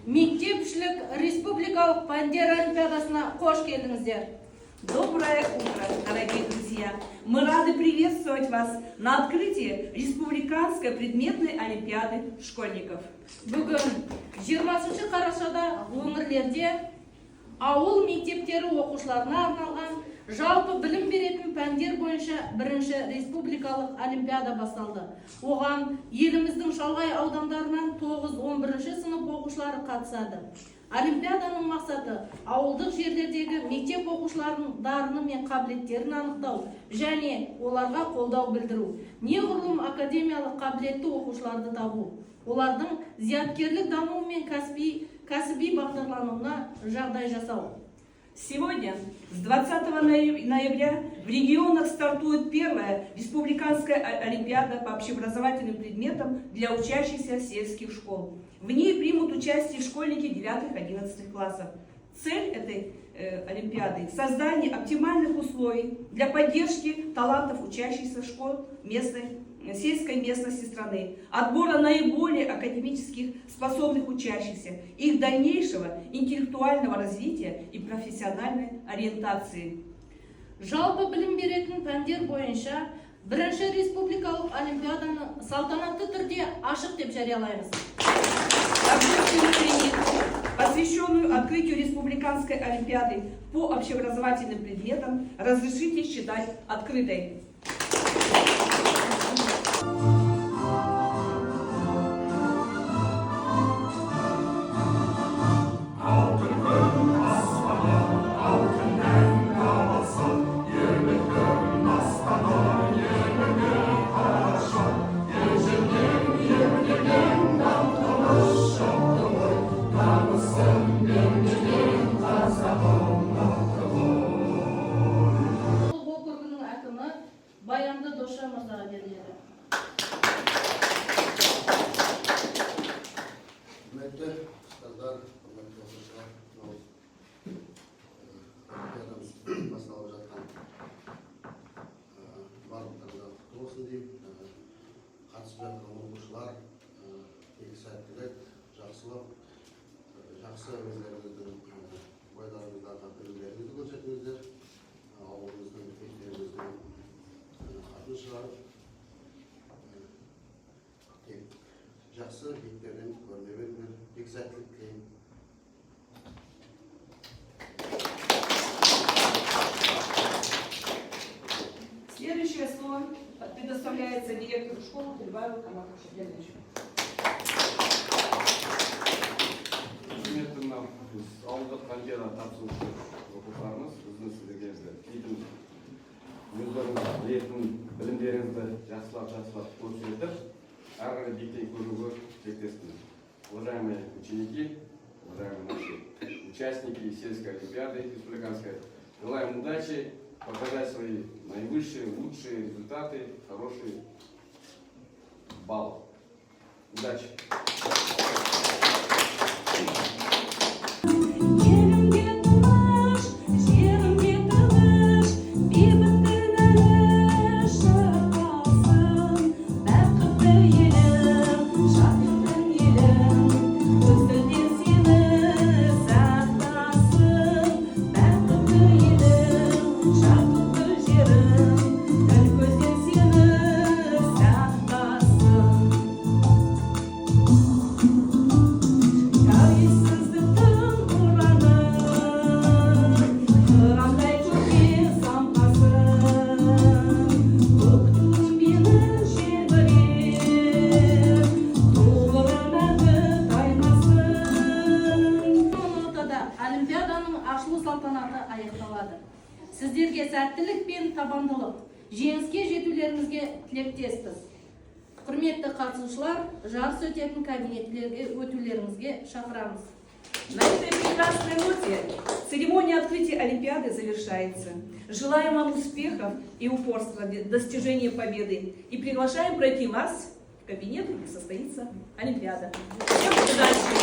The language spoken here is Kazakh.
Мектепішілік республикалық пәндер олимпиадасына қош келдіңіздер. Доброе утро, дорогие друзья! Мы рады приветствовать вас на открытии Республиканской предметной олимпиады школьников. Бүгін 20 қарашада өңірлерде ауыл мектептері оқушыларына арналған жалпы білім беретін пәндер бойынша бірінші республикалық олимпиада басталды. Оған еліміздің шалғай аудандарынан 9-11 сынып оқушылары қатысады. Олимпиаданың мақсаты – ауылдық жерлердегі мектеп оқушыларының дарыны мен қабілеттерін анықтау және оларға қолдау білдіру, неғұрлым академиялық қабілетті оқушыларды табу, олардың зияткерлік дамуы мен кәсіби бағдарлануына жағдай жасау. Сегодня, с 20 ноября, в регионах стартует первая республиканская олимпиада по общеобразовательным предметам для учащихся сельских школ. В ней примут участие школьники 9-11 классов. Цель этой олимпиады – создание оптимальных условий для поддержки талантов учащихся школ сельской местности страны, отбора наиболее академических способных учащихся, их дальнейшего интеллектуального развития и профессиональной ориентации. Жалпы білім беретін пәндер бойынша бірінші республикалық олимпиаданы салтанатты түрде ашық деп жариялаймыз. Торжественную линейку, посвященную открытию Республиканской олимпиады по общеобразовательным предметам, разрешите считать открытой. Алтын күн аспаны, алтын ән даласы, ерліктің дастаны, ерлігі қарашы, ежелден ерлеген даңқымыз шықты ғой, намысын бермеген қазағым мықты ғой. Округінің әкімі Баянды Досжан мырзаға беріледі. Құрметті ұстаздар, құрметті оқушылар, мынау олимпиадамыз басталып жатқан барлықтарыңызға құтты болсын деймін. Қатысып жатқан оқушылар, тек сәттілік, жақсылық, жақсы өздеріңіздің бойларыңыздағы білімдеріңізді көрсетіңіздер. Ауылымыздың, мектебіміздің атын шығарып, тек жақсы биіктерден көріне беріңдер. Тек сәттілік тілеймін. Следующее слово предоставляется директору школы Тельбаеву Канату Шагеновичу. Құрметті мынау біз ауылдық олимпиада тапсырушы оқушыларымыз, біздің сіздерге тілейтін, өздеріңіз білетін білімдеріңізді жақсылап жақсылап көрсетіп, әрі қарай биіктен көруге тілектеспін. Уважаемые ученики, уважаемые наши участники сельской олимпиады республиканской, желаем удачи, показать свои наивысшие, лучшие результаты, хороший балл. Удачи! Елімге тыныш, жерімге тыныш, бейбіт күні шырқасын. Бақытты елім, шаттықтың елім, көз сені сақтасын. Бақытты елім, шаттықты жерім, тіл көзден сені сақтасын. Тәуелсіздіктің ұраны, қырандай көкке самғасын. Көк туым менің желбіреп, тұғыры мәңгі таймасын. Минутада олимпиаданың ашылу салтанаты аяқталады. Сіздерге сәттілік пен табандылық, жеңіске жетулеріңізге тілектеспіз. Құрметті қатысушылар, жарыс өтетін кабинеттерге өтулеріңізге шақырамыз. На этой прекрасной ноте церемония открытия Олимпиады завершается. Желаем вам успехов и упорства в достижении победы и приглашаем пройти вас в кабинет, где состоится Олимпиада. Всем удачи!